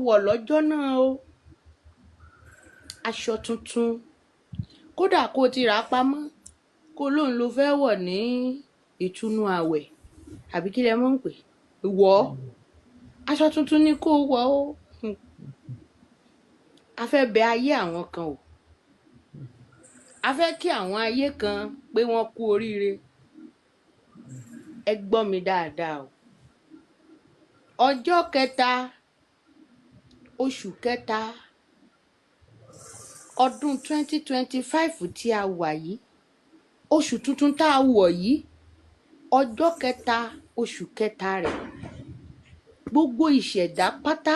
wọ̀ lọ́jọ́ náà o. Aṣọ tuntun, kódà kó o ti rà á pamọ́, kó lóun ló fẹ́ wọ̀ ní ìtúnu àwẹ̀, àbí kí lẹ mọ̀ ń pè wọ̀ ọ́. Aṣọ tuntun ni kó o wọ̀ o. A fẹ́ bẹ ayé àwọn kan o, a fẹ́ kí àwọn ayé kan pé wọ́n kú oríire. Ẹ gbọ́ mi dáadáa o. Ọjọ́ kẹta oṣù kẹta ọdún 2025 tí a wà yìí, oṣù tuntun tá a wọ̀ yìí, ọjọ́ kẹta oṣù kẹta rẹ̀, gbogbo ìṣẹ̀dá pátá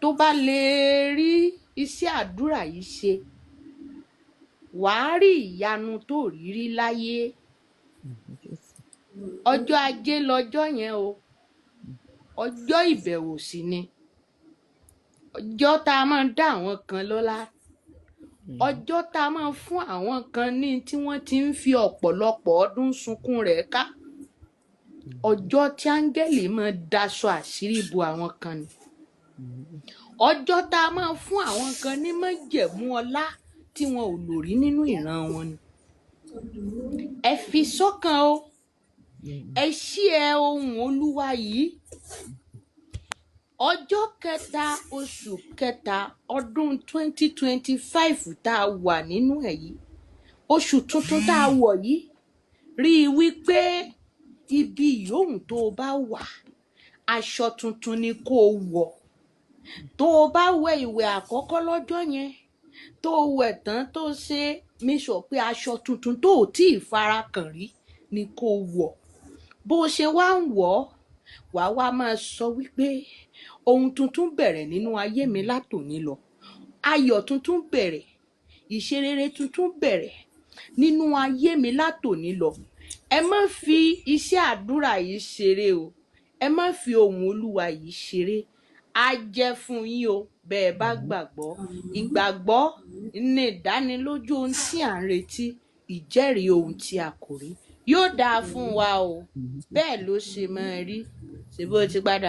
tó bá lè rí iṣẹ́ àdúrà yìí ṣe, wàá rí ìyanu tó rí rí láyé. Ọjọ́ ajé lọ́jọ́ yẹn o, ọjọ́ ìbẹ̀wò sì ni, ọjọ́ tá a máa dá àwọn kan lọ́lá, ọjọ́ tá a máa fún àwọn kan ní tí wọ́n ti ń fi ọ̀pọ̀lọpọ̀ ọdún sunkún rẹ̀ ká, ọjọ́ tí áńgẹ́lì máa daṣọ àṣírí bo àwọn kan ni, ọjọ́ tá a máa fún àwọn kan ní májẹ̀mú ọlá tí wọn ò lò rí nínú ìran wọn ni. Ẹ fi sọ́kàn o, ẹ ṣí ẹ ohùn Olúwa yìí. Ọjọ́ kẹta oṣù kẹta ọdún 2025 tá a wà nínú ẹ̀ yìí, oṣù tuntun tá a wọ̀ yìí, rí i wípé ibi yòówù tó o bá wà, aṣọ tuntun ni kó o wọ̀. Tó o bá wẹ ìwẹ̀ àkọ́kọ́ lọ́jọ́ yẹn, tó o wẹ̀ tán tó o ṣe make sure pé aṣọ tuntun tó o tí ì fara kàn rí ni kó o wọ̀. Bó o ṣe wá ń wọ̀ ọ́, wàá wá máa sọ wípé ohun tuntun bẹ̀rẹ̀ nínú ayé mi látòní lọ. Ayọ̀ tuntun bẹ̀rẹ̀, ìṣerere tuntun bẹ̀rẹ̀ nínú ayé mi látòní lọ. Ẹ má fi iṣẹ́ àdúrà yìí ṣeré o, ẹ má fi ohùn Olúwa yìí ṣeré. Á jẹ́ fún yín o bẹ́ẹ̀ bá gbàgbọ́. Ìgbàgbọ́ ní ìdánilójú ohun tí à ń retí, ìjẹ́rìí ohun tí a kò rí. Yóò dáa fún wa o, bẹ́ẹ̀ ló ṣe máa rí. Ṣé bó ti padà